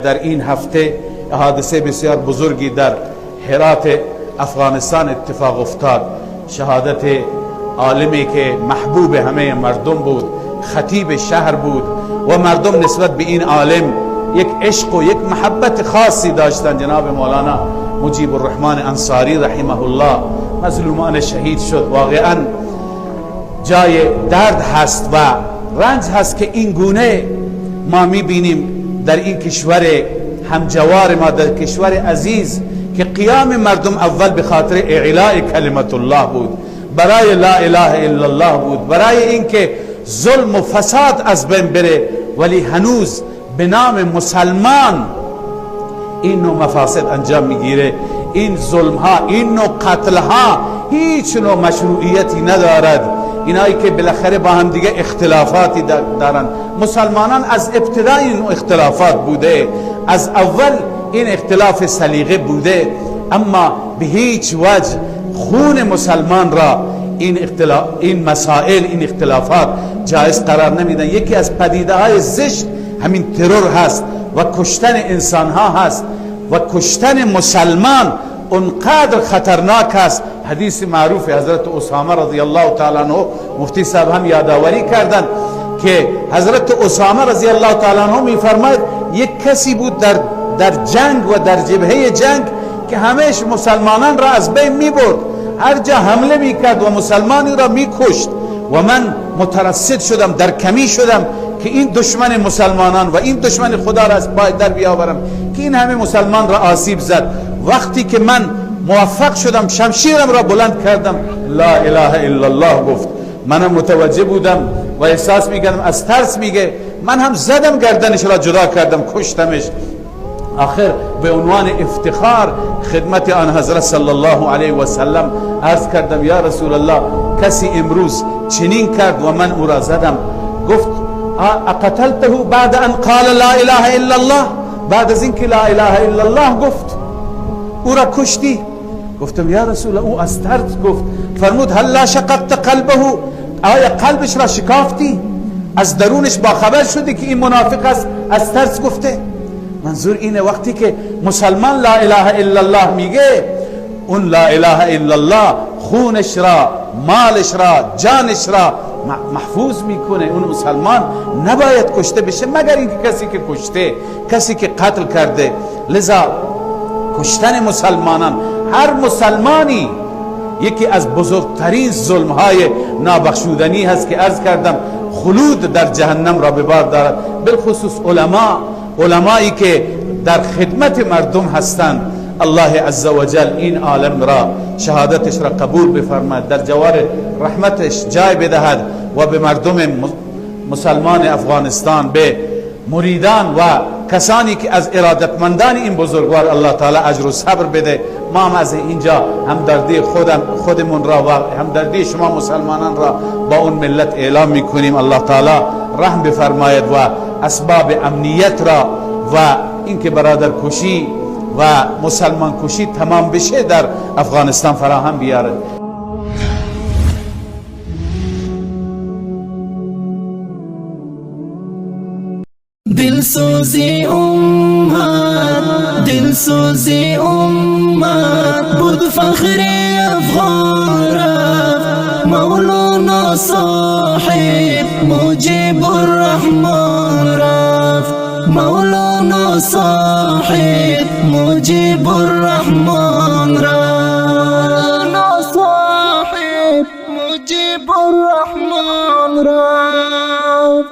در این هفته حادثه بسیار بزرگی در هرات افغانستان اتفاق افتاد. شهادت عالمی که محبوب همه مردم بود، خطیب شهر بود و مردم نسبت به این عالم یک عشق و یک محبت خاصی داشتند. جناب مولانا مجیب الرحمن انصاری رحمه الله مظلومان شهید شد. واقعا جای درد هست و رنج هست که این گونه ما میبینیم در این کشور همجوار ما، در کشور عزیز، که قیام مردم اول به خاطر اعلاء کلمت الله بود، برای لا اله الا الله بود، برای اینکه ظلم و فساد از بین بره، ولی هنوز به نام مسلمان این نوع مفاسد انجام میگیره. این ظلم ها، این نوع قتل ها هیچ نوع مشروعیتی ندارد. اینایی که بالاخره با هم دیگه اختلافاتی دارن، مسلمانان از ابتدا این اختلافات بوده، از اول این اختلاف سلیقه بوده، اما به هیچ وجه خون مسلمان را این مسائل، این اختلافات جایز قرار نمیدن. یکی از پدیده های زشت همین ترور هست و کشتن انسان ها هست و کشتن مسلمان اونقدر خطرناک است. حدیث معروف حضرت اسامه رضی الله تعالی عنه، مفتی صاحب هم یادآوری کردند که حضرت اسامه رضی الله تعالی عنه میفرماید یک کسی بود در جنگ و در جبهه جنگ که همیش مسلمانان را از بین میبرد، هر جا حمله میکرد و مسلمانی را میکشت و من مترصد شدم، در کمی شدم که این دشمن مسلمانان و این دشمن خدا را از پای در بیاورم که این همه مسلمان را آسیب زد. وقتی که من موفق شدم، شمشیرم را بلند کردم، لا اله الا الله گفت. منم متوجه بودم و احساس میکردم از ترس میگه، من هم زدم گردنش را جدا کردم، کشتمش. آخر به عنوان افتخار خدمت آن حضرت صلی الله علیه و سلم عرض کردم یا رسول الله، کسی امروز چنین کرد و من او را زدم. گفت اقتلته بعد ان قال لا اله الا الله، بعد از اینکه لا اله الا الله گفت او را کشتی؟ گفتم یا رسول الله او از ترس گفت. فرمود هلا شققت قلبه، آیا قلبش را شکافتی؟ از درونش با خبر شدی که این منافق است، از ترس گفته؟ منظور اینه وقتی که مسلمان لا اله الا الله میگه، اون لا اله الا الله خونش را، مالش را، جانش را محفوظ میکنه. اون مسلمان نباید کشته بشه مگر اینکه کسی که کشته، کسی که قتل کرده. لذا کشتن مسلمانان، هر مسلمانی، یکی از بزرگترین ظلمهای نابخشودنی هست که عرض کردم خلود در جهنم را به بار دارد. بالخصوص علمایی که در خدمت مردم هستند. الله عزوجل این عالم را، شهادتش را قبول بفرماید، در جوار رحمتش جای بدهد و به مردم مسلمان افغانستان، به مریدان و کسانی که از ارادتمندان این بزرگوار، الله تعالی اجر و صبر بده. ما هم از اینجا همدردی خودمون را و همدردی شما مسلمانان را با اون ملت اعلام میکنیم. الله تعالی رحم بفرماید و اسباب امنیت را و اینکه برادر کشی و مسلمان کشی تمام بشه در افغانستان فراهم بیاره. دلسوزی امت، دلسوزی امت بود فخر افغان رفت. مولانا صاحب مجیب الرحمن رفت، مولانا صاحب مجیب الرحمن رفت، مولانا صاحب مجیب الرحمن رفت.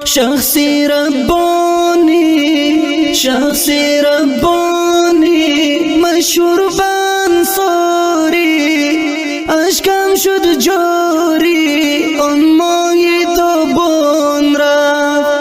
شخصی ربانی، شخصی ربانی، مشهور بنصاری، اشکم شد جاری آن ماهی تابان رفت،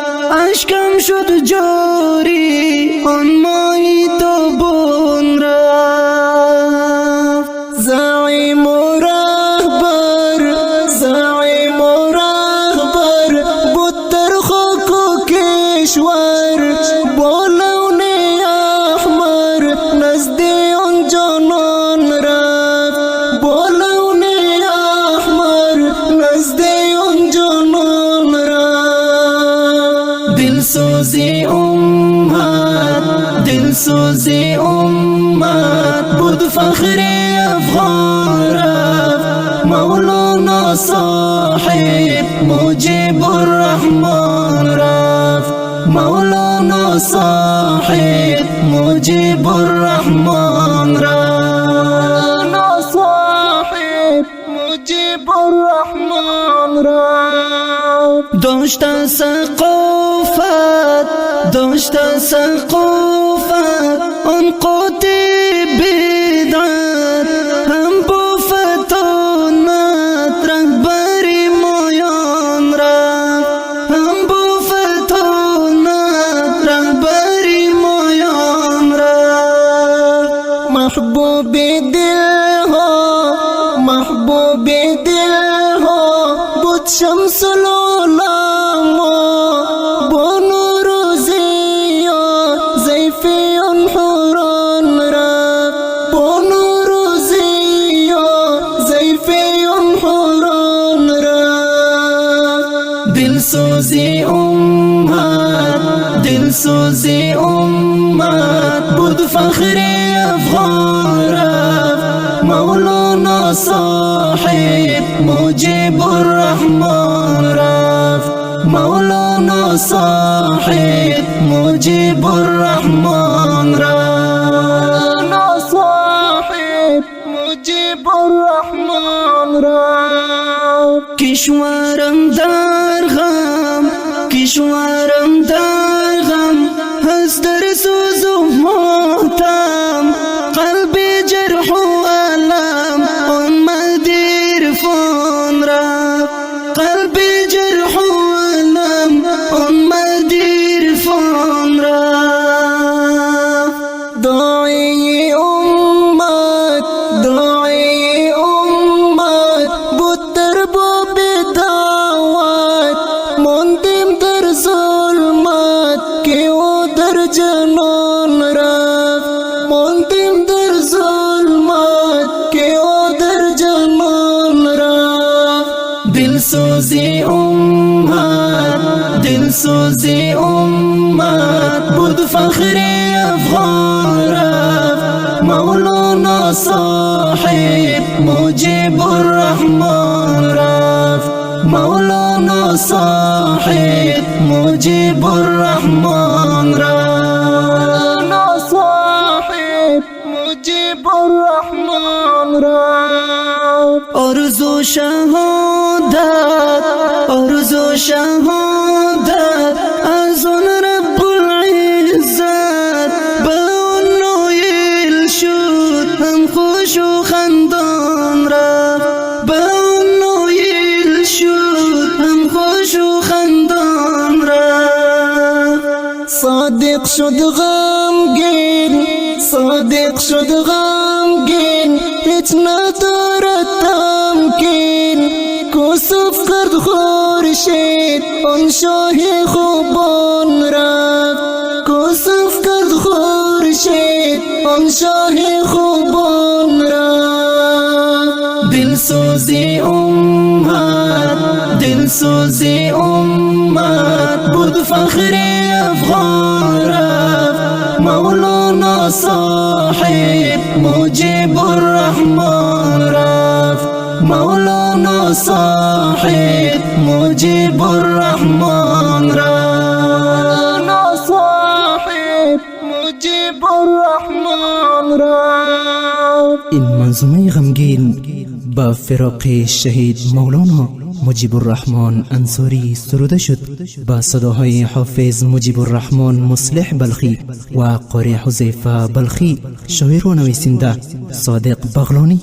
اشکم شد جاری آن ماهی تابان رفت. زعیم و رهبر، زعیم و رهبر بود در خاک و کشور، با لون احمر نزد آن جان دلسوز امت بود فخر افغان رفت، مولانا صاحب مجیب الرحمن رفت، مولانا صاحب مجیب الرحمن رفت، مولانا صاحب مجیب الرحمن رفت. داشت ثقافت، داشت ثقافت آن قاطع بدعت، هم با فتانت رهبر مایان رفت، هم با فتانت رهبر مایان رفت. محبوب دلها، محبوب دلها بود شمس العلماء، با نور ضیا زیفیان حوران رفت، با نور ضیا زیفیان حوران رفت. دلسوز امت، دلسوز امت بود فخر افغان رفت، مولانا صاحب مجیب الرحمن رفت، مولانا صاحب مجیب الرحمن رفت، مولانا صاحب مجیب الرحمن رفت. کشورم در غم، کشورم در غم هست در سوز و ماتم، قلب جرح و الم آن مرد عرفان رفت، قلب جرح و الم آن مرد عرفان رفت. داعی امت، داعی امت بود در باب دعوت، ماندیم در ظلمت که او در جنان رفت، ماندیم در ظلمت که او در جنان رفت. دلسوز امت، دلسوز امت بود فخر افغان رفت، مولانا صاحب مجیب الرحمن رفت، مولانا صاحب مجیب الرحمن رفت، مولانا صاحب مجیب الرحمن رفت. آرزو شهادت، آرزو شهادت از آن رب العزت، به آن نایل شد هم خوش و خندان رفت، به آن نایل شد هم خوش و خندان رفت. صادق شد غمگین، صادق شد غمگین هیچ ندارد تمکین، کسوف کرد خورشید آن شاه خوبان رفت، کسوف کرد خورشید آن شاه خوبان رفت. دلسوز امت، دلسوز امت بود فخر افغان رفت، مولانا صاحب مجیب الرحمن رفت، مولانا صاحب مجیب الرحمن رفت، مولانا صاحب مجیب الرحمن رفت. این منظومه غمگین با فراق شهید مولانا مجیب الرحمن انصاری سروده شد با صداهای حافظ مجیب الرحمن مصلح بلخی و قاری حذیفه بلخی، شاعر و نویسنده صادق بغلانی.